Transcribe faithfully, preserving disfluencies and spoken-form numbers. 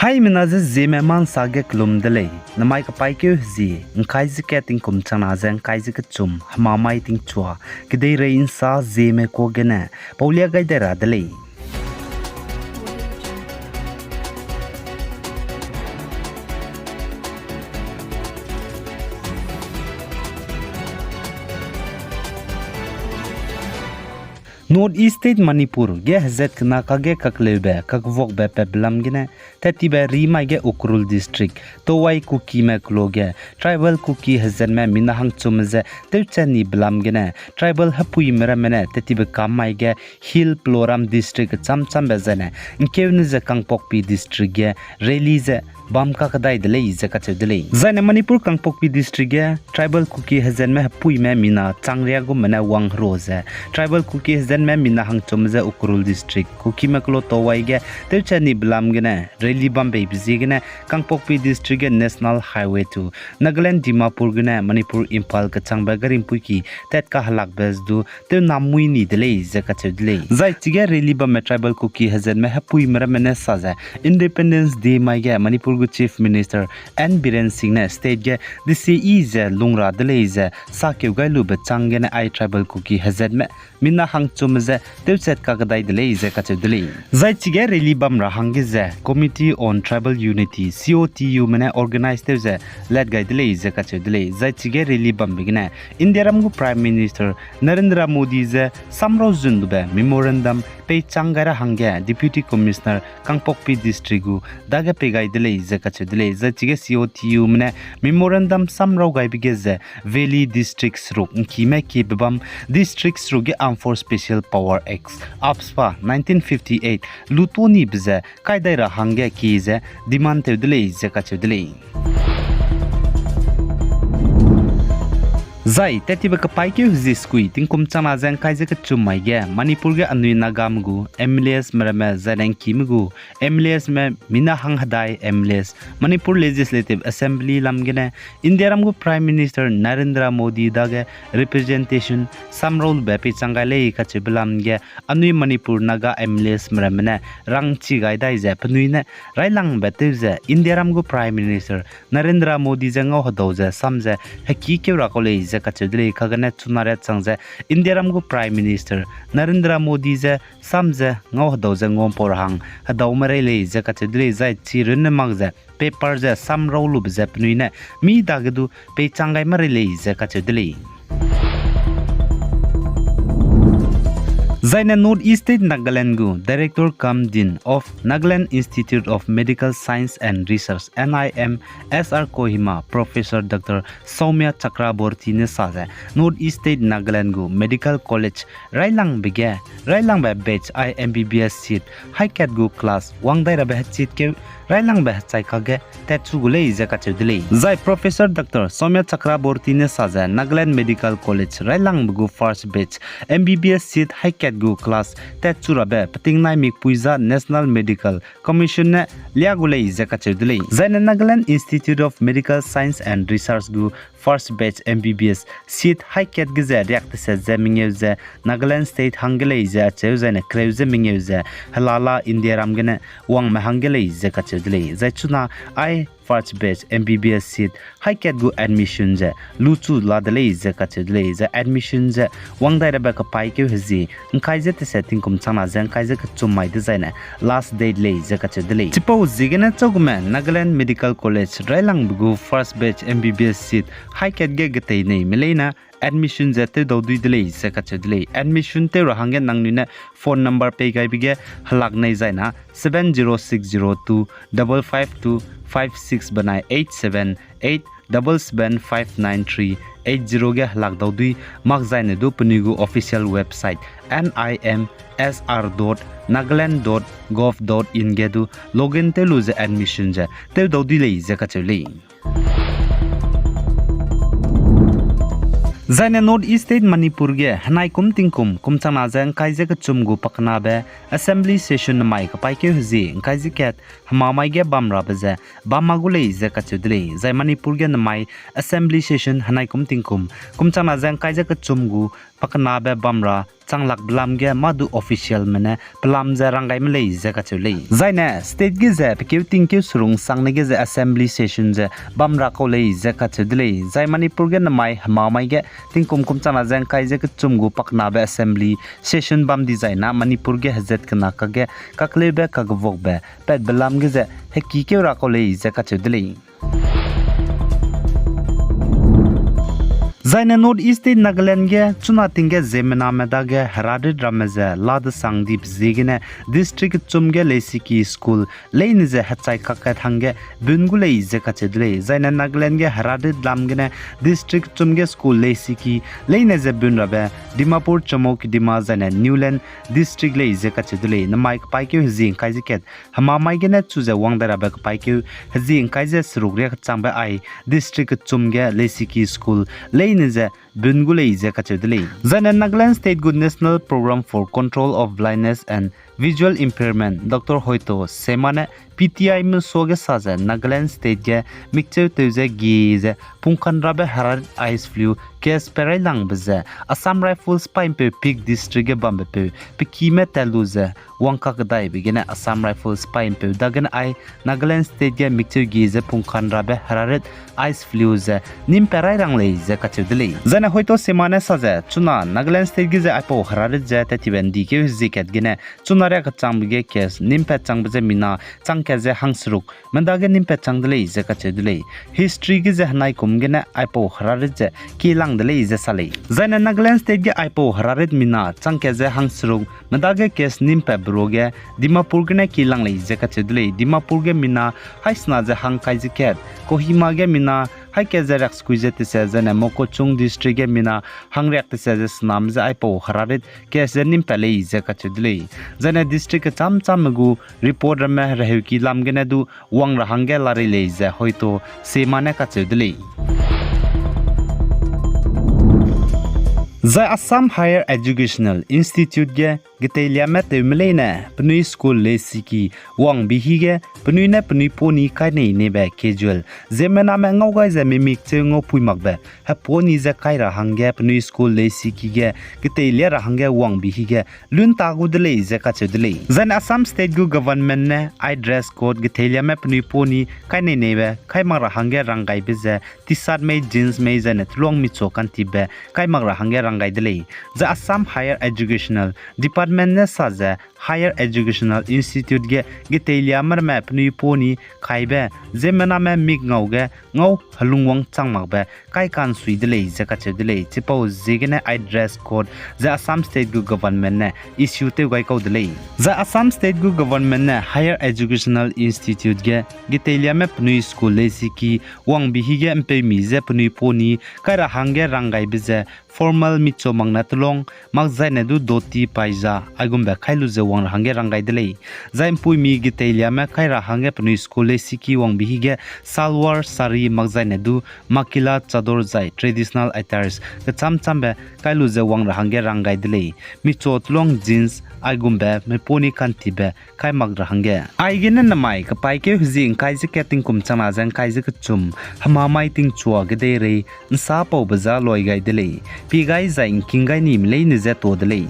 Haimena ze Zeme ma nsa ge kelum de lei, namai kapaîkeu hezie, ngkai ze kat tingkum changna ze ngkai ze kechum, hemamai tingchua, kedeirei nsa Zeme kuâ gene paulia gai dai ra de lei. North East State Manipur ge hezat kena kage kakleube kakvuakbe patbe lam gene, tettibe rimai ge Ukhrul District, Tawai Kukime kelo ge, Tribal Kuki hezatme mina hangchumme ze tewchat ni belam gene, Tribal hepuime ramme ne tettibe kam mai ge, Hill Pularam District kecham chambe zaine, ngkeune ze Kangpokpi District ge, rally ze bam kakdai de lei ze kacheu de lei. Zaine Manipur Kangpokpi District ge, Tribal Kuki hezatme hepuime mina changria gume ne wang hero ze, Tribal Kuki hezatme mina hangchumme ze Ukhrul District, Kukime kelo Tawai ge, tewchat ni belam gene, rally bambeibe ziegene, Kangpokpi District ge National Highway two, Nagaland Dimapur gene Manipur Imphal kechangbe garimpui ki tat kahelakbe du tew namui ni de lei ze kacheu de lei. Zai chige rally bamme Tribal Kuki hezatme hepuime ramme ne sa ze Independence Day mai ge Manipur gu Chief Minister N Biren Singh ne state ge desiyi ze lung ra de lei ze sakeu gai lube chang gene ai Tribal Kuki hezatme mina hangchumme ze tewchat kakdai de lei ze kacheu de lei. Zai chige rally bam ra hangge ze Committee on Tribal Unity, C O T U me ne organize tew ze lat gai de lei ze kacheu de lei. Zai chige rally bambe gene Indiaram gu Prime Minister Narendra Modi ze samrau zun lube memorandum peichang gai ra hangge Deputy Commissioner Kangpokpi District gu dage pei gai de lei ze kacheu de lei. Zai chige C O T U me ne memorandum samrau gaibe ge ze Valley District seruk ngkime kiebe bam District seruk ge Armed Force Special Power Act, AFSPA, nineteen fifty eight luto nibe ze kai dai ra hangge kie ze demand tew de lei ze kacheu de lei. Zai tettibe kapaîkeu hezie sekui tingkum changna ze ngkai ze kechum mai ge Manipur ge anui Nagame gu M L As me ramme zaine ngkime gu M L As me mina hang hedai M L As Manipur Legislative Assembly lam gene Indiaram gu Prime Minister Narendra Modi dage representation samrau lube peichang gai lei kacheube lam ge anui Manipur Naga M L As me ramme ne rangchi gai dai ze penui ne railangbe tew ze Indiaram gu Prime Minister Narendra Modi je ngau hedau ze sam ze hekî keu ra kau lei ze kacheu de lei. Kagene chuna riat chang ze Indiaram gu Prime Minister Narendra Modi je sam ze ngau hedau ze nguampau ra hang hedau merei lei ze kacheu de lei. Zai chi runne mak ze paper ze samrau lube ze penui ne mi dage du peichang gai merei lei ze kacheu de lei. Zaine North East State Nagaland gu Director cum Dean of Nagaland Institute of Medical Science and Research, N I M S R Kohima, Professor Doctor Soumya Chakraborty ne sa ze, North East State Nagaland gu Medical College railangbe ge, railangbe batch ai M B B S seat, haikat gu class wang dai rabe hechit keu, railangbe hechai kage tatchu gu lei ze kacheu de lei. Zai Professor Doctor Soumya Chakraborty ne sa ze, Nagaland Medical College railangbe gu first batch M B B S seat haikat gu class tatchu rabe peting nai mikpui za National Medical Commission ne lia gu lei ze kacheu de lei. Zaine Nagaland Institute of Medical Science and Research gu first batch M B B S seat haikat ge ze riak teset ze mengeu ze Nagaland State hangge lei ze acheu zaine kereu ze mengeu ze helala Indiaram gene wangme hangge lei ze kacheu de lei. Zai chuna ai first batch M B B S seat haikat gu admission ze luchu la de lei ze kacheu de lei. Zai admission ze wang dai rabe kapaîkeu hezie ngkai ze teset tingkum changna ze ngkai ze kechum mai dezaine last date lei ze kacheu de lei. Chipau ziegene chagume Nagaland Medical College railangbe gu first batch M B B S seat haikat ge getei neime leine admission ze tewdau dui de lei ze kacheu de lei. Admission tew ra hangge nangnui ne phone number pei gaibe ge helak nei zaina seven zero six zero two double five two five six benai eight seven eight double seven five nine three eight zero ge helak dau dui, mak zaine du penui gu official website N I M S R dot nagaland dot gov dot in ge du login tew lu ze admission ze tewdau dui lei ze kacheu lei. Zaine North East State Manipur ge henai kum tingkum kum changna ze ngkai ze kechum gu pakenabe Assembly Session nemai kapaîkeu hezie ngkai ze kat hemamai ge bam rabe ze bam ma gu lei ze kacheu de lei. Zai Manipur ge nemai Assembly Session henai kum tingkum kum changna ze ngkai ze kechum gu pakenabe bam ra changlakbe lam ge mâ du officialme ne pelam ze ranggaime lei ze kacheu lei. Zaine state ge ze pekeu tingkeu serung sangne ge ze assembly session ze bam ra kau lei ze kacheu de lei. Zai Manipur ge namai hemamai ge tingkum kum changna ze ngkai ze kechum gu pakenabe assembly session bam dizai na Manipur ge hezat kena kakge kakleube kagevuakbe patbe lam ge ze hekikeu ra kau lei ze kacheu de lei. Zaine North East State Nagaland ge chuna ting ge ziemmename dage herarit ramme ze ladesang dibe ziegene district kechum ge leisiki school leine ze hechai kakkat hangge bun gu lei ze kacheu de lei. Zaine Nagaland ge herarit lam gene district kechum ge school leisiki leine ze bun rabe Dimapur, Chumoukedima zaine Newland district lei ze kacheu de lei. Namai kepaîkeu hezie ngkai ze kat hemamai gene chu ze wang dai rabe kepaîkeu hezie ngkai ze seruk riak kechangbe ai district kechum ge leisiki school leine ze bun gu lei ze kacheu de lei. Zaine Nagaland State gu National Program for Control of Blindness and Visual Impairment, Doctor Hoito Seima ne P T I mesuage sa ze Nagaland State ge mikcheu tew ze gie ze pungkanrabe herarit eyes flu case perailangbe ze Assam Rifles sipaîmpeu Phek District ge bambepeu pekime tat lu ze wang kakdaibe gene Assam Rifles sipaîmpeu dagene ai Nagaland State ge mikcheu gie ze pungkanrabe herarit eyes flu ze nîm perai rang lei ze kacheu de lei. Zaine Hoito Seima ne sa ze chuna Nagaland State ge ze aipau herarit ze tattibe ndikeu hezie kat gene chuna riak kechangbe ge case nîm pat changbe ze mina chang kat ze hangseruk medage nîm pat chang de lei ze kacheu de lei. History ge ze henaikum gene aipau herarit ze kielang de lei ze sa lei. Zaine Nagaland State ge aipau herarit mina chang kat ze hangseruk medage case nîm patbe ruage Dimapur gene kielang lei ze kacheu de lei. Dimapur ge mina haî sena ze hangkai ze kat, Kohima ge mina haî kat ze riaksekui ze tese, zaine Mokokchung District ge mina hangriak tese ze sename ze aipau herarit case ze nîm pat lei ze kacheu de lei. Zaine district kecham chamme gu report ramme reheuki lam gene du wang ra hangge larei lei ze Hoito Seima ne kacheu de lei. Zai Assam Higher Educational Institute ge geteiliame tewme leine penui school leisiki wangbi hige penui ne penui poni kainei neibe casual ziemmename ngau gai ze mimik cheu ngaupui makbe heponi ze kai ra hangge penui school leisiki ge geteilia ra hangge wangbi hige lunta gu de lei ze kacheu de lei. Zaine Assam State gu government ne ai dress code geteiliame penui poni kainei neibe kai mak ra hangge ranggaibe ze T-shirt mei, jeans mei zaine teluang michu kantibe kai mak ra hangge ranggai de lei. Zai Assam Higher Educational Department ne sa ze Higher Educational Institute ge geteiliame ramme penui poni kaibe ziemmename mik ngau ge ngau helungwang chang makbe kai ka'nsui de lei ze kacheu de lei. Chipau ziegene ai dress code ze Assam State gu government ne issue tew gai kau de lei. Zai Assam State gu government ne Higher Educational Institute ge geteiliame penui school leisiki wangbi hige mpeumi ze penui poni kai ra hangge ranggaibe ze formal michu makne teluang makzaine du dhoti paija aigumbe kai lu ze wang ra hangge ranggai de lei. Zai mpuimi geteiliame kai ra hangge penui school leisiki wangbi hige salwar, sari makzaine du makila chador zai traditional attires kecham chambe kai lu ze wang ra hangge ranggai de lei. Michu teluang jeans aigumbe miponi kantibe kai mak ra hangge. Aigene namai kepaîkeu hezie ngkai ze kat tingkum changna ze ngkai ze kechum hemamai tingchua gedeirei nsapaube za loi gai de lei. Pie gai zai ngking gai nime leine ze to de lei.